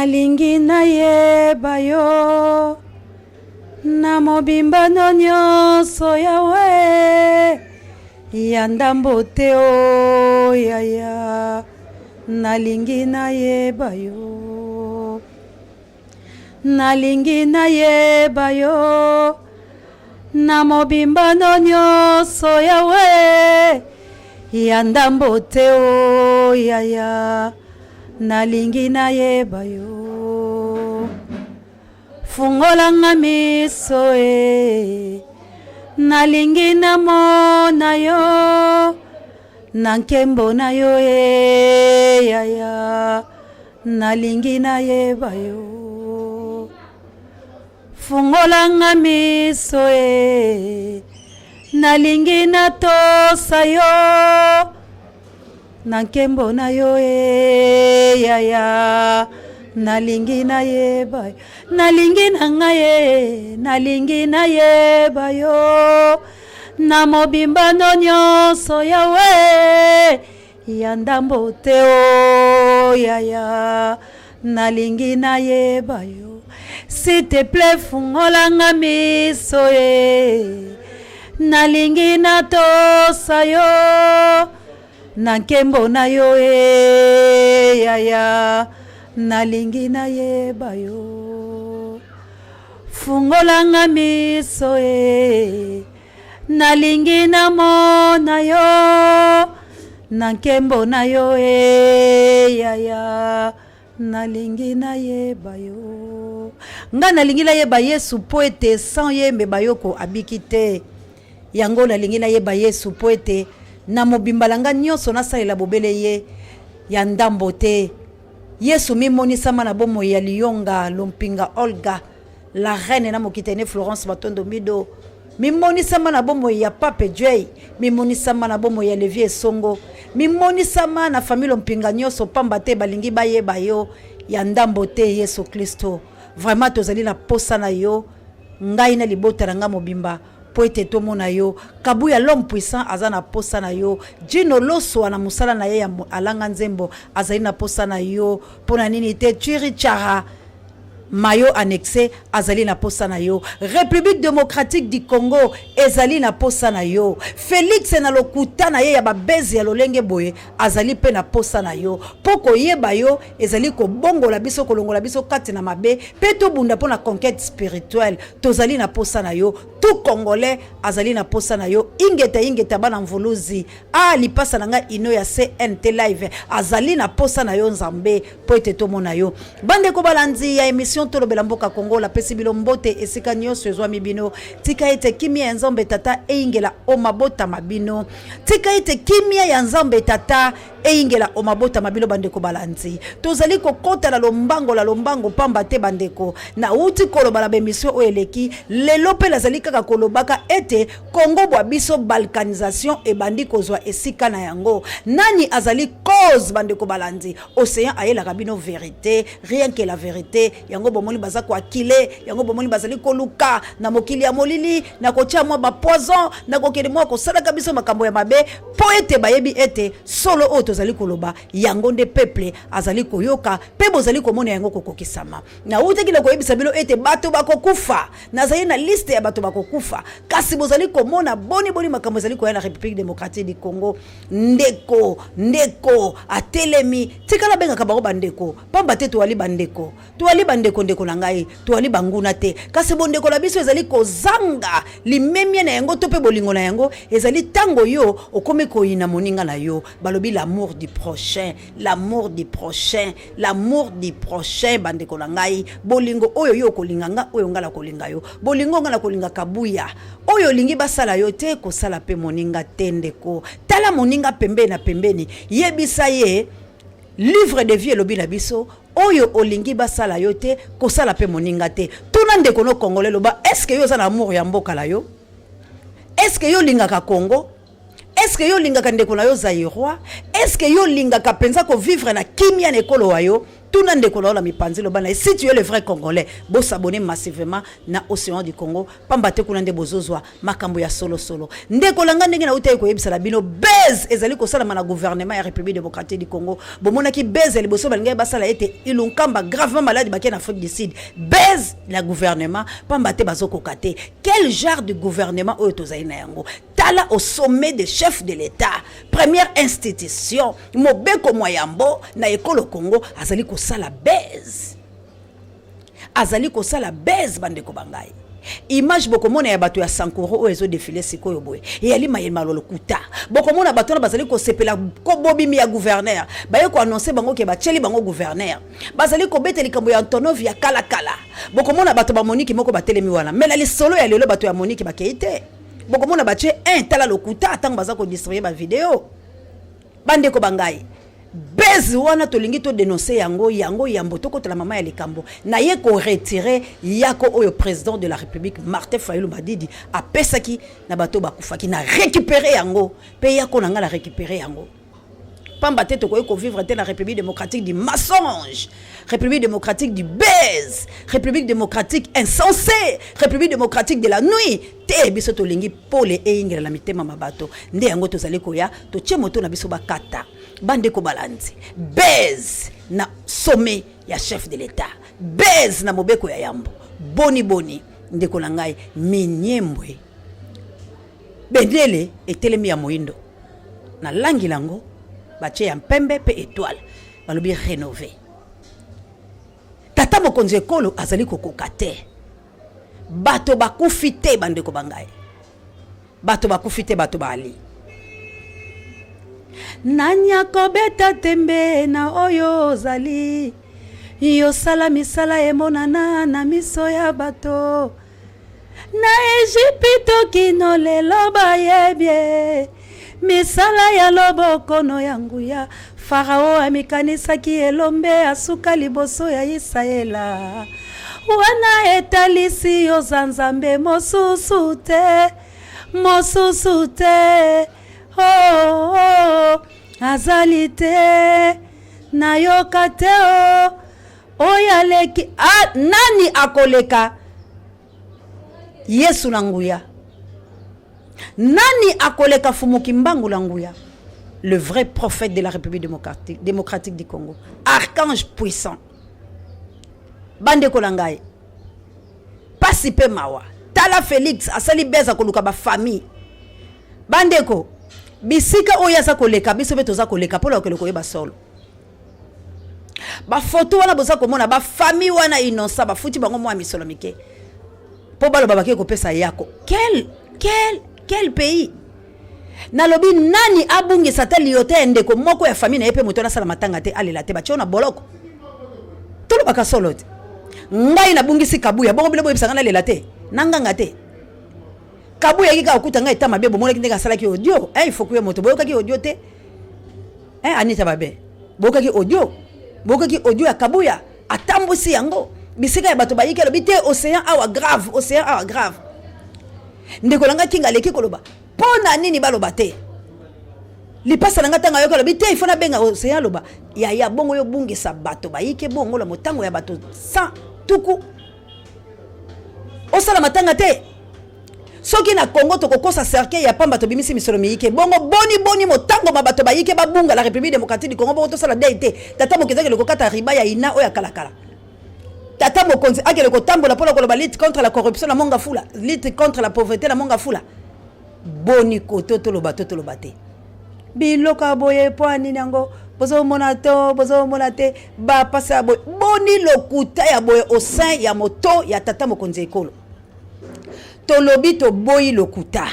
Nalingi nayeba yo na mobimba no nyonso Yawe ya ndambo te o yaya nalingi nayeba yo Nalingi nayeba yo na mobimba no nyonso Yawe ya ndambo te o yaya nalingi nayeba yo fungola nga miso e nalingi namona yo na nkembo na yo e yaya Nalingi nayeba yo, fungola nga miso e, nalingi natosa yo na nkembo na yo e yaya nalingi nayeba yo, nalingi na ngai e, nalingi nayeba yo na mobimba no nyonso Yawe Ya ndambo te o yaya nalingi nayeba yo s'il te plait fungola nga miso e nalingi natosa yo na nkembo na yo e yaya nalingi nayeba yo fungola nga miso e Nalingi namona yo na nkembo na yo e yaya nalingi nayeba yo nga nalingi nayeba Yesu mpo ete sans ye mbe bayoko abiki te yango nalingi nayeba Yesu mpo ete na mobimba na nga nyonso nasalela bobele ye ya ndambo te Yesu mimonisama na bomoi ya liyonga lompinga Olga La reine na mokitene Florence Matondo Mido mimonisama na bomoi ya Pape Djey, mimonisama na bomoi ya Levi Esongo, mimonisama na famille Lompinga nyonso, pamba te balingi bayeba yo ya ndambo te Yesu Klisto. Vraiment tozali na posa na yo, ngai na libota na ngai mobimba mpo ete tomona yo. Kabuya l'homme puissant aza na posa na yo. Djino Loswa na mosala na ye ya alanga nzembo azali na posa na yo. Mpo na nini te Chiri Chara Mayo annexe azali na posa na yo. Republique democratique du Congo ezali na posa na yo. Felix na lokuta na ye ya ba buzz ya lolenge boye azali pe na posa na yo. Po koyeba yo ezali kobongola biso, kolongola biso kati na mabe pe tobunda po na conquete spirituelle. Tozali na posa na yo. Tout Congolais azali na posa na yo. Ingeta ingeta bana Mvuluzi. Ah lipasa na ngai ino ya CNT live azali na posa na yo Nzambe po ete tomona yo. Bandeko balandi ya emission Tolobela Mboka Congo, lapesi bino mbote esika nyonso ezwami bino. Tika ete kimia ya Nzambe Tata eyingela o mabota ma bino. Tika ete kimia ya Nzambe Tata eyingela o mabota ma bino bandeko balandi. Tozali kokota na lombango la lombango pamba te bandeko. Nauti koloba na ba emission oyo eleki, lelo pe nazali kaka kolobaka ete Congo bwa biso balkanisation ebandi kozwa esika na yango. Nani azali cause bandeko balandi? Ocean ayelaka bino verite, rien que la verite. Yango bomoni baza ko akile, yango bomoni bazali koluka na mokili ya molili, na kotia mwa ba poison, na kokende mwa kosalaka biso makambo ya mabe po ete bayebi ete solo oyo tozali koloba yango nde peuple azali koyoka pe bozali komona yango kokokisama. Nawutaki na koyebisa bino ete bato bakokufa. Nazali na liste ya bato bakokufa, kasi bozali komona boni boni makambo ezali koya na Republique democratique du Congo. Ndeko, ndeko atelemi, tika nabengaka bango bandeko, pamba te toali bandeko, toali bandeko, ndeko na ngai, toali banguna te. Kasi bondeko na biso ezali kozanga limemia na yango to pe bolingo na yango ezali tango yo okomi koyina moninga na yo. Balobi l'amour du prochain, l'amour du prochain. L'amour du prochain bandeko na ngai, bolingo oyo yo okolinga nga, oyo nga nakolinga yo, bolingo nga nakolinga Kabuya, oyo olingi basala yo te, kosala pe moninga te ndeko. Tala moninga pembeni na pembeni, yebisa ye livre de vie elobi na biso, oyo olingi basala yo te, kosala pe moninga te. Tuna ndeko no congolais, loba est-ce que yo oza na amour ya mboka na yo? Est-ce que yo olingaka Congo? Est-ce que yo olingaka ndeko na yo Zaïrois? Est-ce que yo olingaka penza ko vivre na kimia na ekolo wa yo? Tuna ndeko na yo na mipanzi, loba na ye: si tu es le vrai Congolais, bos'abonner massivement na Océan du Congo, pamba te kuna nde bozozwa makambo ya solosolo. Ndeko na nga, ndenge nautaki koyebisa na bino, buzz ezali kosalama na gouvernement ya République démocratique du Congo. Bomonaki buzz ya liboso, balingaki basala ete Ilunkamba gravement malade, bakei na Afrique du Sud. Buzz na gouvernement, pamba te bazokoka te. Quel genre de gouvernement oyo tozali na yango? Tala, au sommet des chefs de l'État, première institution, mobeko mwa yambo na ekolo Congo, azali kosala buzz, azali kosala buzz. Bandeko bangai, image bokomona ya bato ya Sankuru oyo ezodéfiler sikoyo boye, eyali mayema lokuta. Bokomona bato wana bazali kosepela kobobimi ya gouverneur, baye koannoncer bango ke batieli bango gouverneur. Bazali kobeta likambo ya Antonov ya kalakala. Bokomona bato bamoniki moko batelemi wana, me na lisolo ya lelo bato ya moniki bakei te. Bokomona batie 1. Tala lokuta ntango baza kodistribuer bavidéo. Bandeko bangai, buzz wana tolingi todénoncer yango. Yango yambo tokotela mama ya likambo, naye koretirer yako oyo président de la République Martin Fayulu Madidi apesaki na bato bakufaki. Na récupérer yango mpe yako na ngai, na récupérer yango, pamba te tokoki kovivre te na République démocratique du mensonge, République démocratique du buzz, République démocratique insensée, République démocratique de la nuit te. Biso tolingi pole eyingela na mitema ma bato. Nde yango tozali koya, totie moto na biso bakata. Bandeko balandi, buzz na sommet ya chef de l'État, buzz na mobeko ya yambo. Boni boni, ndeko na ngai, minyembwe bendele etelemi ya moyindo na langi lango batie ya mpembe mpe étoile, balobi rénové. Tata mokonzi ekolo azali kokoka te. Bato bakufi te, bandeko bangai, bato bakufi te, bato baali. Nani akobeta tembe na oyo ozali? Yosala misala emonana na miso ya bato. Na Ejipito kino lelo bayebi misala ya lobokono ya nguya. Farao amikanisaki elombe, asuka liboso ya Isalaela. Wana etalisi yoza Nzambe, mosusu te, mosusu te. Oh, azali te, nayoka te o oyo aleki. Ah, nani akoleka Yesu na nguya? Nani akoleka Fumuki Mbangu na nguya, le vrai prophète de la République démocratique du Congo, archange puissant? Bandeko na ngai, pasi mpe mawa. Tala, Félix asali buzz, koluka bafamille. Bandeko, bisika oyo aza koleka, biso mpe toza koleka mpona kokende koyeba solo. Bafoto wana boza komona, bafamille wana innocent, bafuti bango mwa misolo mike mpo baloba bake kopesa yako. Quel pays? Nalobi, nani abungisa ata liyote ya ndeko moko ya famille na ye mpe moto wana asala matanga te, alela te, batie na boloko? Tolobaka solo te. Ngai nabungisi Kabuya, bongo bino boyebisanga nalela te, nanganga te? Kabuya yaki kaka kokuta ngai eta mabe. Bomonaki ndenge asalaki audio, eh, il faut kuya moto. Boyokaki audio te, eh, Anita Babe? Boyokaki audio, boyokaki audio ya Kabuya, atambwisi yango bisika ya bato bayiki. Alobi te: "Océan awa grave, océan awa grave." Ndeko na ngai Kinga aleki koloba mpo na nini baloba te. Lipasa na ngai, ntango ayoki, alobi te: "Il faut nabenga Océan." Aloba yaya bongo, yo bungisa bato bayike bongo la motango ya bato 100 tuku, osala matanga te. Soki na Congo tokokosa cercueil ya pamba, tobimisi misolo miyike bongo, boni boni motango ma bato bayike babunga la République démocratique du Congo, bongo tosala deuil te? Tata mokonzi akende kokata ruban ya ina oyo ya kalakala. Tata mokonzi akende kotambola mpona koloba lutte contre la corruption na Mont Ngafula, lutte contre la pauvreté na Mont Ngafula. Boni koto toloba to toloba te? Biloko ya boye, mpo ya nini yango bozomona to bozomona te? Bapasa ya boye, boni lokuta ya boye au sein ya moto ya tata mokonzi ekolo? Tolobi toboyi lokuta,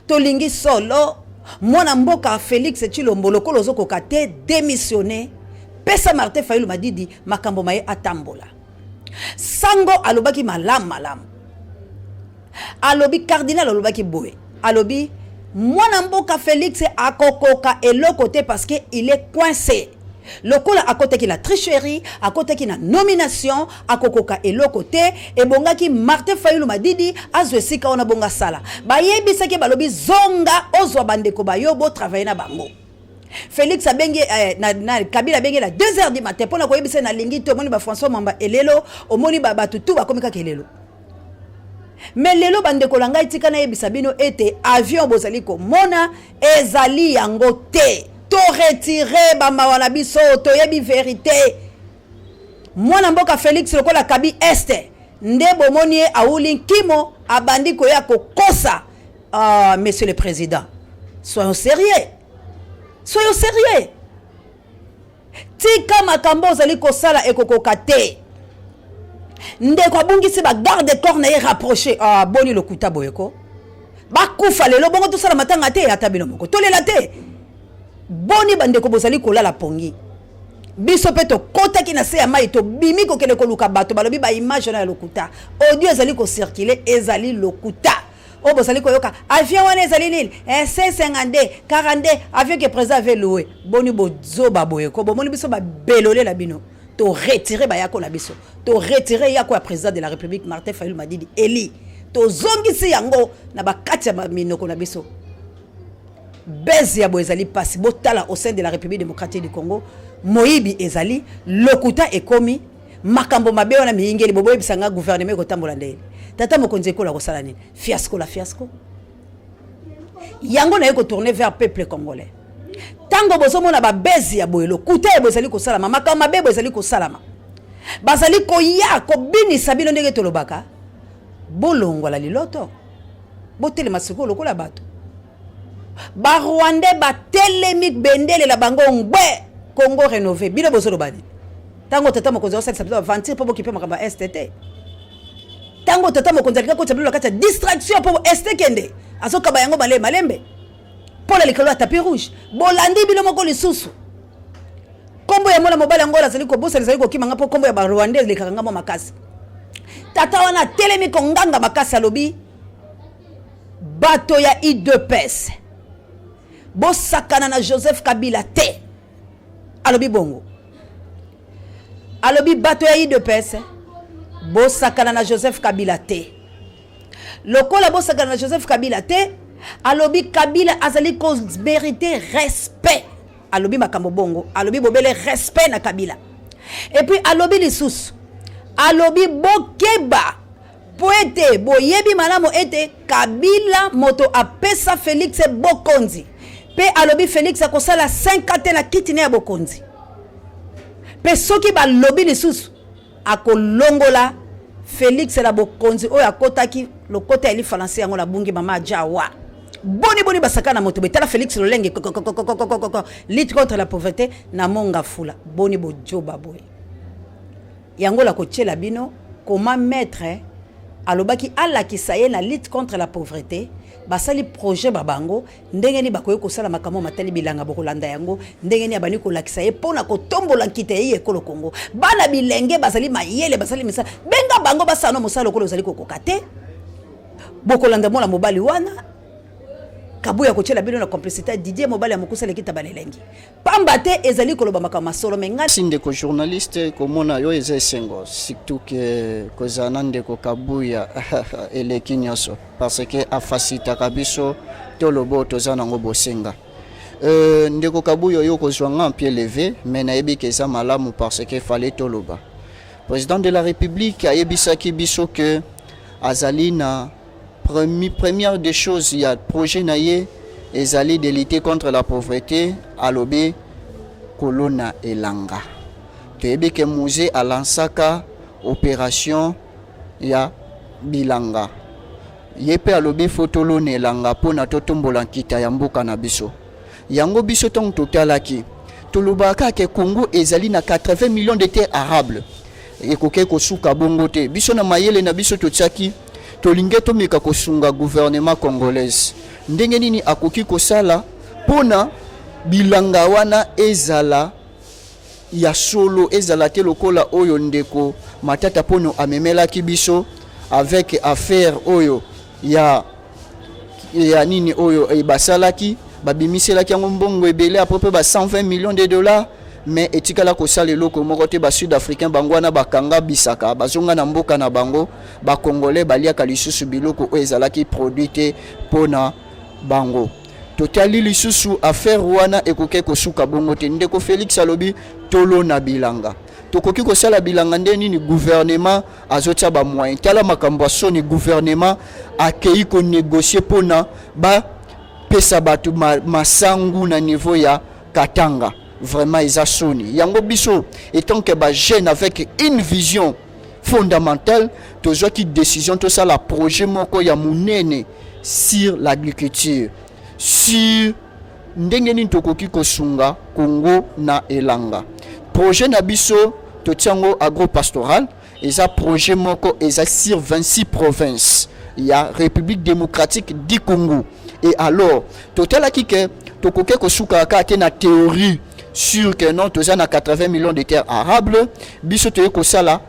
tolingi solo. Mwana mboka Félix Tshilombo, lokola ozokoka te, démissionne, pesa Martin Fayulu Madidi makambo maye atambola. Sango alobaki malamu malamu, alobi, cardinal alobaki boye, alobi mwana mboka Félix akokoka eloko te parce que il est coincé. Lokola akotaki na tricherie, akotaki na nomination, akokoka eloko te. Ebongaki Martin Fayulu Madidi azwa esika wana, bongo asala. Bayebisaki, balobi: "Zonga, ozwa bandeko bayo, botravailler na bango." Félix abengi eh, na, na, Kabila abengi na 2 heures du matin mpo na koyebisa nalingi te. Omoni ba François Mwamba elelo, omoni bato tu bakomi kaka elelo. Me lelo, bandeko na ngai, tika nayebisa bino ete avion bozali komona ezali yango te. Toretirer bamawa na biso, toyebi vérité. Mwana mboka Félix, lokola kabi este nde bomoni ye auli nkimo, abandi koya kokosa. Ah, monsieur le président, soyons sérieux, soyons sérieux. Tika makambo ozali kosala, ekokoka te. Ndeko abungisi bagarde corps na ye rapproché. Ah, boni lokuta boye ko? Bakufa lelo bongo tosala matanga te? Ata bino moko tolela te. Boni bandeko bozali kolala pongi? Biso mpe tokɔtaki na se ya mai, tobimi kokende koluka bato. Balobi baimage wana ya lokuta, audio ezali kocirculer ezali lokuta. Oyo bozali koyoka avion wana ezali nini? C52 42, avion que président avait loué. Boni bozoba boye ko? Bomoni biso babelolela bino. Toretirer bayako na biso, toretirer yako ya président de la République Martin Fayulu Madidi eli, tozongisi yango na bakati ya minoko na biso. Bese ya boye ezali mpasi. Botala, au sein de la République démocratique du Congo, moyibi ezali, lokuta ekomi, makambo mabe wana miyingeli. Boboyebisa nga, gouvernement ekotambola ndenge? Tata mokonzi ekola kosala nini? Fiasco la fiasco. Yango naye kotourner vers peuple congolais. Ntango bozomona babezi ya boye, lokuta ya boye ezali kosalama, makambo mabe boye ezali kosalama, bazali koya kobinisa bino ndenge tolobaka, bolongwala liloto, botelema sikoyo lokola bato. Barwandais batelemi, bendelela bango ngbe, Congo rénové. Bino bozoloba nini? Ntango tata mokonzi aosalisa biso aventure mpo bokipe makambo ya este te, ntango tata mokonzi alingi akotisa bino na kati ya distraction mpo este kende azokaba yango malembe malembe mpo na likolo ya tapis rouge, bolandi bino moko lisusu. Nkombo ya mwana mobali yango oyo azali kobosana, ezali kokima nga mpo nkombo ya Barwandais elekaka nga mwa makasi. Tata wana atelemi konganga makasi, alobi: "Bato ya UDPS, bosakana na Joseph Kabila te." Alobi bongo, alobi: "Bato ya UDPS, bosakana na Joseph Kabila te." Lokola bosakana na Joseph Kabila te, alobi Kabila azali komériter respect. Alobi makambo bongo, alobi bobele respect na Kabila. Et puis alobi lisusu, alobi bokeba mpo ete boyebi malamu ete Kabila moto apesa Félix bokonzi. Mpe alobi Félix akosala 5 ans te na kiti ne ya bokonzi, mpe soki balobi lisusu akolongola Félix na bokonzi oyo akotaki lokota ya lifalanse yango nabungi. Mama ajawa, boni boni basaka na moto betala Félix lolenge lutte contre la pauvreté na monga fula. Boni bojoba boye? Yango la kotiela bino koma. Maître alobaki alakisa ye na lutte contre la pauvreté, basali projet ba bango ndenge nini bakoki kosala makambo matali bilanga. Bokolanda yango ndenge nini abandi kolakisa ye mpona kotombola nkita ye ekolo Kongo. Bana bilenge bazali mayele, bazali misala, benga bango basala no mosala lokola ozali kokoka te. Bokolanda mwana mobali wana Kabuya kotiela bino na complicité ya Didier, mobali ya mokusa aleki taba elengi pamba te, ezali koloba makambo masolo me ngai. Si ndeko journaliste, komona yo eza esengo, surtout ke kozala na ndeko Kabuya eleki nyonso, parce que afacilitaka biso toloba oyo toza nango bosenga. Ndeko Kabuya, oyo kozwa nga en pied levé, mais nayebi ke eza malamu, parce que fallait toloba. Président de la République ayebisaki biso ke azali na première des choses ya projet na ye ezali de lutter contre la pauvreté. Alobi kolona elanga. Toyebi ke Mzee alansaka opération ya bilanga. Ye mpe alobi fo tolona elanga mpona totombola nkita ya mboka na biso. Yango biso ntango totalaki, tolobaka kaka ke Congo ezali na 80 millions de terres arables. Ekoki kosuka bongo te. Biso na mayele na biso totiaki, tolingi tomeka kosunga gouvernement congolaise ndenge nini akoki kosala mpona bilanga wana ezala ya solo, ezala te lokola oyo ndeko Matata Mpono amemelaki biso avec affaire oyo ya nini oyo basalaki, babimiselaki yango mbongo ebele, à peu près ba 120 millions de dollars, mais etikala kosala eloko moko te. Basud africain bango wana bakanga bisaka, bazonga na mboka na bango. Bacongolais baliaka lisusu biloko oyo ezalaki produit te mpona bango. Totali lisusu affaire wana ekoki kosuka bongo te. Ndeko Félix alobi tolona bilanga. Tokoki kosala bilanga nde nini? Gouvernement azotia bamoyen. Tala makambo ya soni, gouvernement akei konégocier mpona bapesa bato masangu na niveau ya Katanga. Vraiment eza soni. Yango biso étant que bajeune avec une vision fondamentale, tozwaki décision tosala projet moko ya monene sur l'agriculture, sur ndenge nini tokoki kosunga Congo na elanga. Projet na biso totia yango agropastoral. Eza projet moko eza sur 26 provinces ya République démocratique du Congo. Et alors totalaki ke tokoki kosuka kaka te na théorie sur que non, toza na 80 millions de terres arables. Biso toye kosala,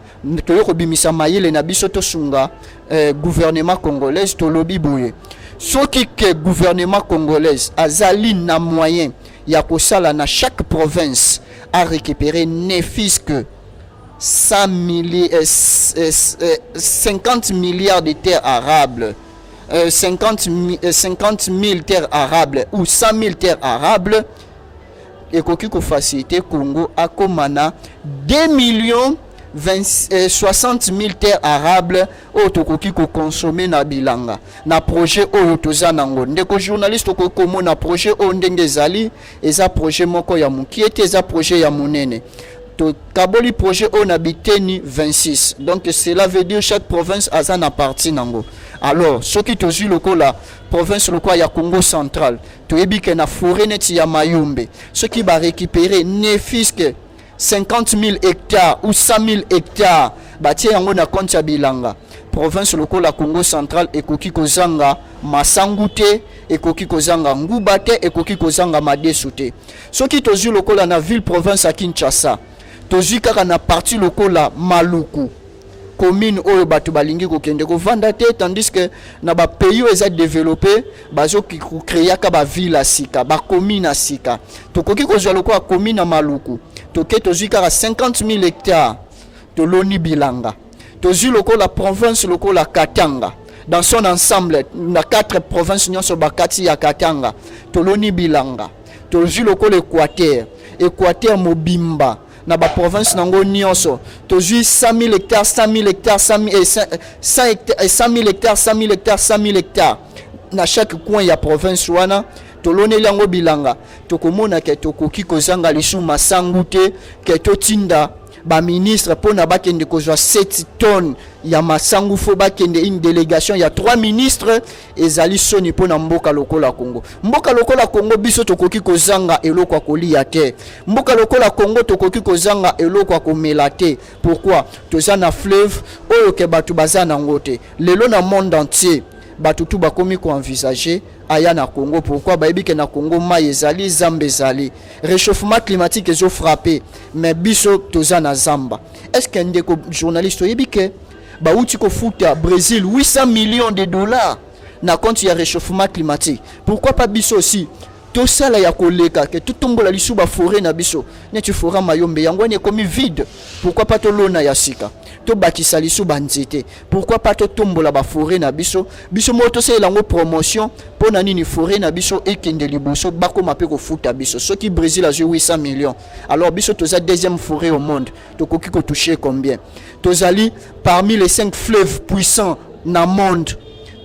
toye kobimisa mayele na biso, tosunga gouvernement congolaise. Tolobi boye: soki ke gouvernement congolaise azali na moyen ya kosala na chaque province a récupérer ne fût que 100 50 milliards de terres arables, 50 000 terres arables ou 100 000 terres arables, ekoki kofaciliter Congo akóma na 2 millions 20, 60 000 terres arables oyo tokoki kokonsommer na bilanga. Na projet oyo toza nango, ndeko journaliste, tokoki komona projet oyo ndenge ezali. Eza projet moko ya mokie te, eza projet ya monene. Tokaboli projet oyo na biteni 26, donc cela veut dire chaque province aza na partie nango. Alors soki tozwi lokola province lokola ya Congo Central, toyebi ke na forêt neti ya Mayombe, soki barécupérer ne fût que 50 000 hectares ou 100 000 hectares, batie yango na compte ya bilanga, province lokola Congo Central ekoki kozanga masangu te, ekoki kozanga nguba te, ekoki kozanga madesu te. Soki tozwi lokola na ville province ya Kinshasa, tozwi kaka na partie lokola Maluku, commune oyo bato balingi kokende kovanda te, tandis que na bapays oyo eza développé bazoki kocréaka baville ya sika, bacommune ya sika. Tokoki kozwa lokola commune ya Maluku, toke tozwi kaka 50 000 hectares, toloni bilanga. Tozwi lokola province lokola Katanga dans son ensemble, na quatre provinces nyonso bakati ya Katanga, toloni bilanga. Tozwi lokola Équateur, Équateur mobimba na baprovince nango nyonso, tozwi 100 000 hectares, 100 000 hectares, 100 000 hectares, 100 000 hectares, 100 000 hectares na chaque coin ya province wana, toloneli yango bilanga. Tokomona ke tokoki kozanga lisusu masangu te, ke totinda baministre mpona bakende kozwa 7 tonnes ya masangu, fo bakende une délégation ya 3 ministres. Ezali soni mpona mboka lokola Congo. Mboka lokola Congo, biso tokoki kozanga eloko ya kolia te. Mboka lokola Congo, tokoki kozanga eloko ya komela te. Pourquoi? Toza na fleuve oyo ke bato baza nango te. Lelo na monde entier, bato tu bakomi koenvisager aya na Congo. Pourquoi? Bayebi ke na Congo mai ezali, zamba ezali. Réchauffement climatique ezofrappe, mais biso toza na zamba. Est ce que, ndeko journaliste, oyebi ke bauti kofuta Brésil 800 millions de dollars na compte ya réchauffement climatique? Pourquoi pas biso aussi tosala ya koleka, ke totombola lisusu baforêt na biso neti forêt Mayombe? Yango wana ekomi vide. Pourquoi pas tolona ya sika, tobakisa lisusu banzete? Pourquoi pas totombola baforêt na biso, biso moko tosalela yango promotion? Mpo na nini forêt na biso ekende liboso, bakóma mpe kofuta biso? Soki Brésil azwi 800 millions, alors biso toza deuxième forêt au monde, tokoki kotouche combien? Tozali parmi les cinq fleuves puissants na monde,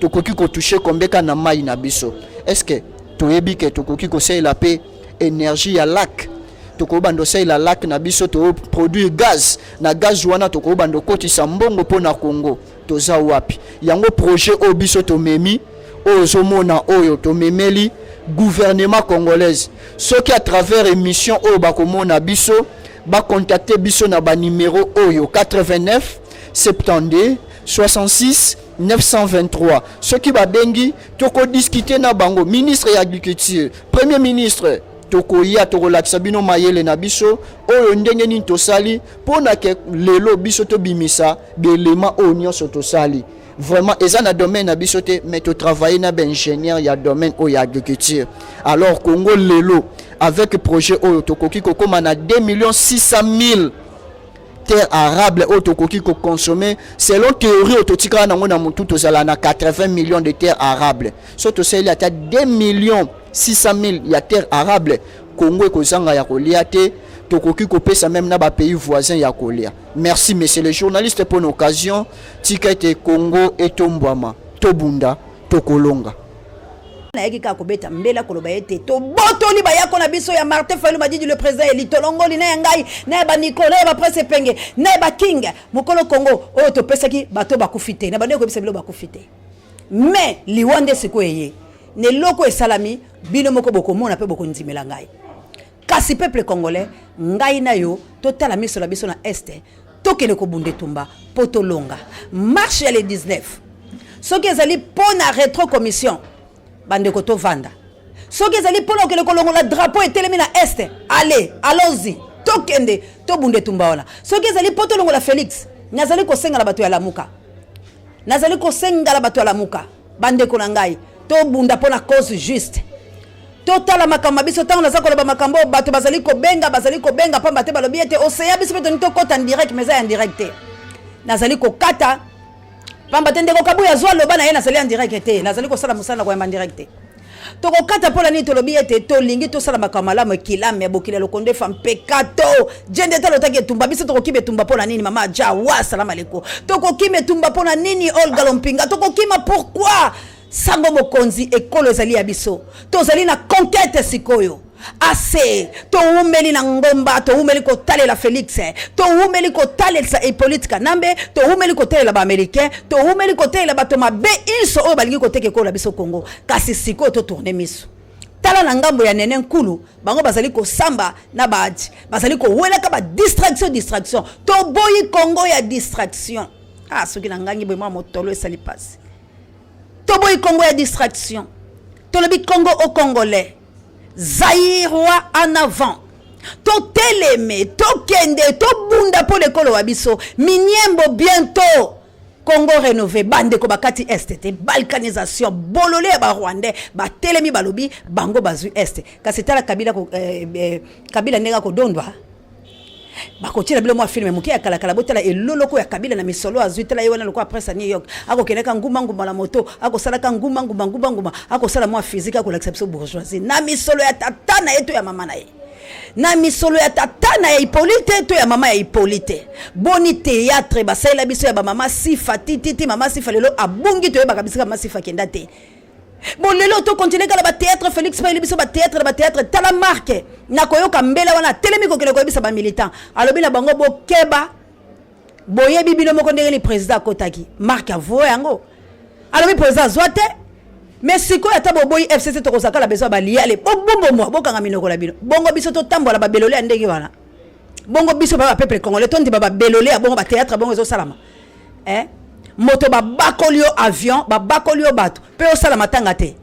tokoki kotouche combien ka na mai na biso? Est ce que toyebi ke tokoki kosalela mpe énergie ya lac? Tokobanda osalela lac na biso, toproduire gaz. Na gaz wana tokobanda okotisa mbongo mpo na Congo. Toza wapi? Yango projet oyo biso tomemi, oyo ozomona, oyo tomemeli gouvernement congolaise. Soki à travers émission oyo bakomona biso, bacontacte biso na banimero oyo: 89 72 66 923. Soki babengi, tokodiscuter na bango. Ministre ya agriculture, premier ministre, tokoya, tokolakisa bino mayele na biso oyo ndenge nini tosali mpo na ke lelo biso tobimisa belema oyo nyonso tosali. Vraiment eza na domaine na biso te, mais totravaille na baingénieur ya domaine oyo ya agriculture. Alors Congo lelo, avec projet oyo, tokoki kokóma na 2 millions 600 000 terre arable oyo tokoki kokonsommer. Selon théorie oyo totikala nango na motu, tozala na 80 millions de terre arable. So tosaleli ata 2 millions 600 000 ya terre arable, Congo ekozanga ya kolia te. Tokoki kopesa même na bapays voisin ya kolia. Merci, monsieur le journaliste, pour l'occasion. Tika ete Congo etombwama, tobunda, tokolonga. Nayaki kaka kobeta mbela, koloba ete tobotoli bayako na biso ya Martin Fayulu Madidi, le président eli. Tolongoli na ya ngai, na ya baniko, na ya baprince Epenge, na ya baking mokolo Congo oyo topesaki bato bakufi te. Na bandeko, koyebisa bilo bakufi te, mais liwa nde sikoyo eye na eloko esalami. Bino moko bokomona mpe bokondimela ngai. Kasi peuple congolais, ngai na yo totala miso na biso na Est, tokende kobunda etumba mpo tolonga. Marche ya le 19, soki ezali mpo na rétro commission, bandeko, tovanda. Soki ezali mpona kokende kolongola drapeau etelemi na Est, allez, allons-y, tokende tobunda etumba wana. Soki ezali mpo tolongola Félix, nazali kosenga na bato ya Lamuka, nazali kosenga na bato ya Lamuka, bandeko na ngai, tobunda mpo na cause juste. Totala makambo ya biso. Ntango naza koloba makambo oyo, bato bazali kobenga, bazali kobenga pamba te balobi ete oseya biso mpe toni tokɔta en direct, mais eza ya direct te. Nazali kokata pamba te ndeko Kabuya azwa loba na ye. Nazali en direct te, nazali kosala mosala na koyamba en direct te. Tokokata mpo na nini? Tolobi ete tolingi tosala makambo malamu. Ekilame ya bokili ya lokondo efa mpekato jende tala otaki etumba. Biso tokokima etumba mpo na nini? Mama Jawa, salama leko. Tokokima etumba mpo na nini? Olga Lompinga, tokokima pourquoi? Sango mokonzi, ekolo ezali ya biso. Tozali na conquête sikoyo. Ase towumeli na ngomba, towumeli kotalela Félix, towumeli kotalelisa Hippolyte Kanambe, towumeli kotalela baaméricain, towumeli kotalela bato mabe inso oyo balingi koteka ekolo na biso Congo. Kasi sikoyo totourne miso, tala na ngambo ya nene nkulu. Bango bazali kosamba na baadi, bazali kowelaka badistraction, distraction. Toboyi Congo ya distraction. Ah, soki na ngangi boye, mwa motolo esali mpasi. Toboyi Congo ya distraction. Tolobi Congo au Congolais, Zaïrois en avant. Toteleme, tokende, tobunda mpo lekolo wa biso. Miniembo bientôt, Congo rénové. Bandeko, bakati Est te. Balkanisation, bolole ya barwandais batelemi, balobi bango bazwi Est. Kasi tala Kabila, Kabila ndenge akodondwa. Bakotiela bilo mwa film moke ya kalakala. Botala eloloko ya Kabila na misolo azwi. Tala ye wana lokola presse ya New York, akokendeka nguma-nguma na moto, akosalaka nguma-nguma, nguma-nguma, akosala mwa physique, akolakisa biso bourgeoisie na misolo ya tata na ye to ya mama na ye, na misolo ya tata na ya Hippolyte to ya mama ya Hippolyte. Boni théâtre basalela biso ya bamama Sifa tititi. Mama Sifa lelo abungi, toyebaka bisika mama Sifa akenda te. Bon, lelo tokontinue kala bathéâtre. Félix bayeli biso bathéâtre na bathéâtre. Tala marke nakoyoka mbela wana, atelemi kokende koyebisa bamilitant, alobi na bango: "Bokeba, boyebi bino moko ndenge ni président akotaki." Marke avo yango, alobi président azwa te. Mais sikoyo, ata boboyi FCC, tokozala kala besoin baliale. Bobumbomwa, bokanga minoko na bino. Bongo biso totambola babelole ya ndenge wana? Bongo biso ba bapeuple congolais tondima babelole ya bongo, bathéâtre bongo ezosalama, eh? Moto babakoli yo avion, babakoli yo bato, mpe osala matanga te,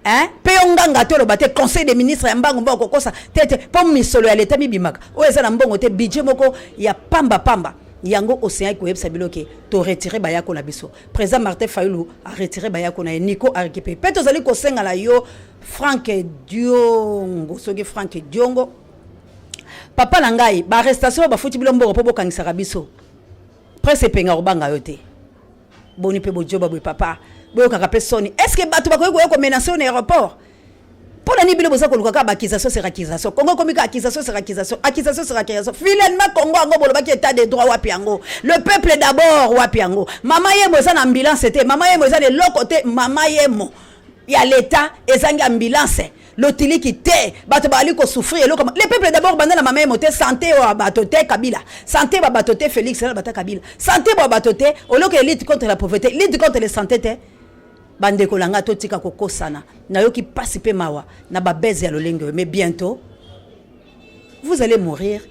hein? Mpe yo nganga te, oloba te. Conseil des ministres ya mbango mbango, kokosa te te, mpo misolo ya leta mibimaka oyo eza na mbongo te, budget moko ya pamba pamba. Yango osengaki koyebisa bino ke toretire bayako na biso. Président Martin Fayulu aretire bayako na ye, Nico arécupéré. Mpe tozali kosenga na yo, Frank Diongo, soki Frank Diongo, papa na ngai, baarrestation oyo bafuti bino mbongo mpo bokangisaka biso. Presse epenga kobanga yo te. Boni mpe bojoba boye, papa? Boyokaka mpe soni. Est ce que bato bakoki koya komenacer yo na aéroport? Mpo na nini bino boza koluka kaka baccusation sur accusation? Congo ekomi kaka accusation sur accusation, accusation sur accusation. Finalement, Congo yango bolobaki état de droit, wapi yango? Le peuple d'abord, wapi yango? Mama Yemo eza na ambulance te, mama Yemo eza na eloko te. Mama Yemo ya leta ezangi ambulance, lotiliki te, bato bazali kosouffrir. Eloko le peuple d'abord banda na mama Yemo te. Santé oyo bato te, Kabila. Santé ba bato te, Félix na bata Kabila. Santé ba bato te. Oloko ya lutte contre la pauvreté, lutte contre la santé te. Bandeko na ngai, totika kokosana. Nayoki mpasi mpe mawa na babese ya lolenge oyo. Mais bientôt vous allez mourir.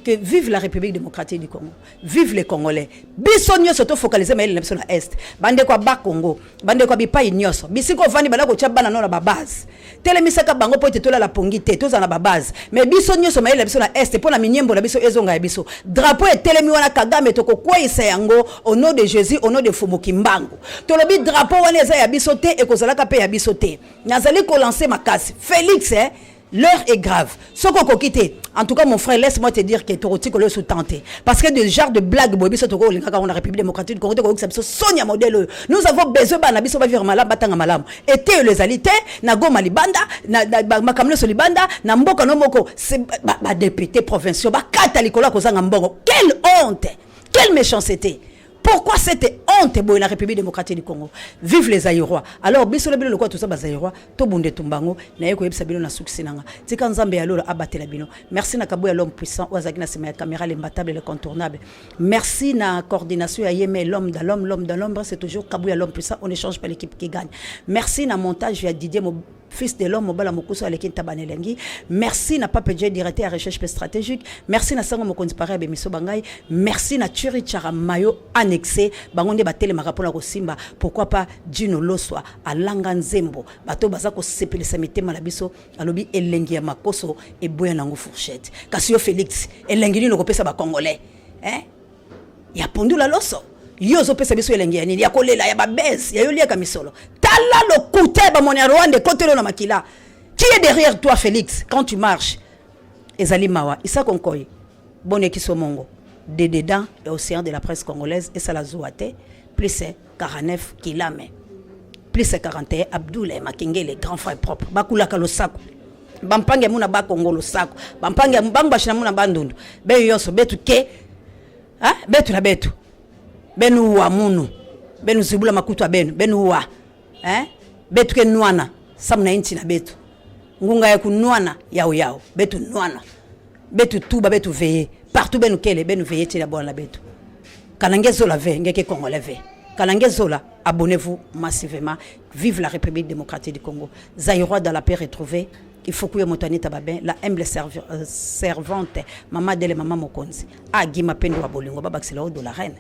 Que vive la République démocratique du Congo, vive les Congolais. Biso nyonso tofocalize mayele na biso na Est. Bandeko ya Bakongo, bandeko ya bipai nyonso, bisika ovandi, banda kotia bana no na babase, telemisaka bango mpo ete tolala pongi te, tozala na babase. Mais biso nyonso mayele na biso na Est, mpo na miniembo na biso ezonga ya biso. Drapeau etelemi wana, Kagame tokokweyisa yango au nom de Jésus, au nom de Fumu Kimbangu. Tolobi drapeau wana eza ya biso te, ekozalaka mpe ya biso te. Nazali kolancer makasi Félix, eh? L'heure est grave. Soki okoki te, en tout cas mon frère, laisse-moi te dire que tokotikolo sous tenter. Parce que de genre de blague boye biso toko lingaka na République démocratique du Congo tokoyokisa biso soni ya modèle oyo. Nous avons besoin bana biso ba vivre malamu, batanga malamu. Eteyelo ezali te na Goma libanda, na makambo nyonso libanda, na mboka no moko ba, ba députés provinciaux bakata likolo ya kozanga mbongo. Quelle honte! Quelle méchanceté! Pourquoi cette honte boye na République démocratique du Congo? Vive les Zaïrois. Alors biso na bino lokola toza ba Zaïrois, tobunda etumba yango. Naye koyebisa bino na sukisi na nga. Tika Nzambe ya lola abatela bino. Merci na Kabuya l'homme puissant oyo azalaki na sima ya camera, l'imbattable, l'incontournable. Merci na coordination ya Yeme, l'homme dans l'homme, l'homme dans l'ombre, c'est toujours Kabuya l'homme puissant, on ne change pas l'équipe qui gagne. Merci na montage ya Didier Mo, fils de l'homme, mobala mokusu aleki ntaba na elengi. Merci na Pape J, directeur ya recherche pe stratégique. Merci na Sango Mokonzi Paris ya bemiso bangai. Merci na Thierry Chara mayo annexé bango nde batelemaka mpona kosimba. Pourquoi pas Dino Loswa alanga nzembo bato baza kosepelisa mitema na biso, alobi elengi ya makoso eboya nango fourchette. Kasi yo Félix, elengi nini okopesa ba Congolais, hein? Ya pondu la loso yo ozopesa biso elengi ya nini? Ya kolela ya babese ya yo liaka misolo. Tala lokuta ya bamoni ya Rwanda ekoteli na makila. Qui est derrière toi, Félix, quand tu marches? Ezali mawa. Isako Nkoi boneki mongo de dedans ya océan de la presse congolaise esala zuwa te. Plus 49 kilame plus 41 Abdoulaye Makengele, grand frère propre, bakulaka losako bampange muna bakongo losako bampange bango bashina muna bandundu beyo nyonso betu ke, ah, betu na betu benu wa munu benu zibula makutu benu benu wa, eh? Betu ke nwana samu na inchi na betu ngunga ya kunwana yao yao betu nwana betu tuba betu veye partout benu kele benu veye tila bona betu kanange zola ve ngeke congolais ve kanange zola. Abonnez-vous massivement. Vive la République démocratique du Congo. Zaïrois dans la paix retrouvée. Il faut que motanita babin la humble servante mama dele mama mokonzi ah Gima Pendo wa bolingo babakisela de la reine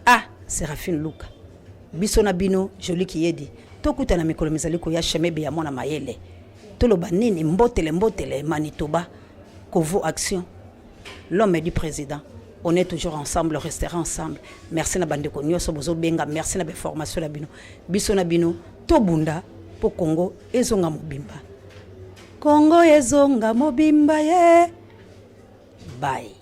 ah Séraphine Luka biso na bino joli kiyedi tokutana mikolo mizali koya. Shemebe ya mwana mayele toloba nini? Mbotele mbotele Manitoba Kovo Action, l'homme du président, on est toujours ensemble, restera ensemble. Merci na bandeko nyonso bozobenga, merci na bainformation na bino. Biso na bino tobunda mpo Congo ezonga mobimba, Congo ezonga mobimba ye. Bye.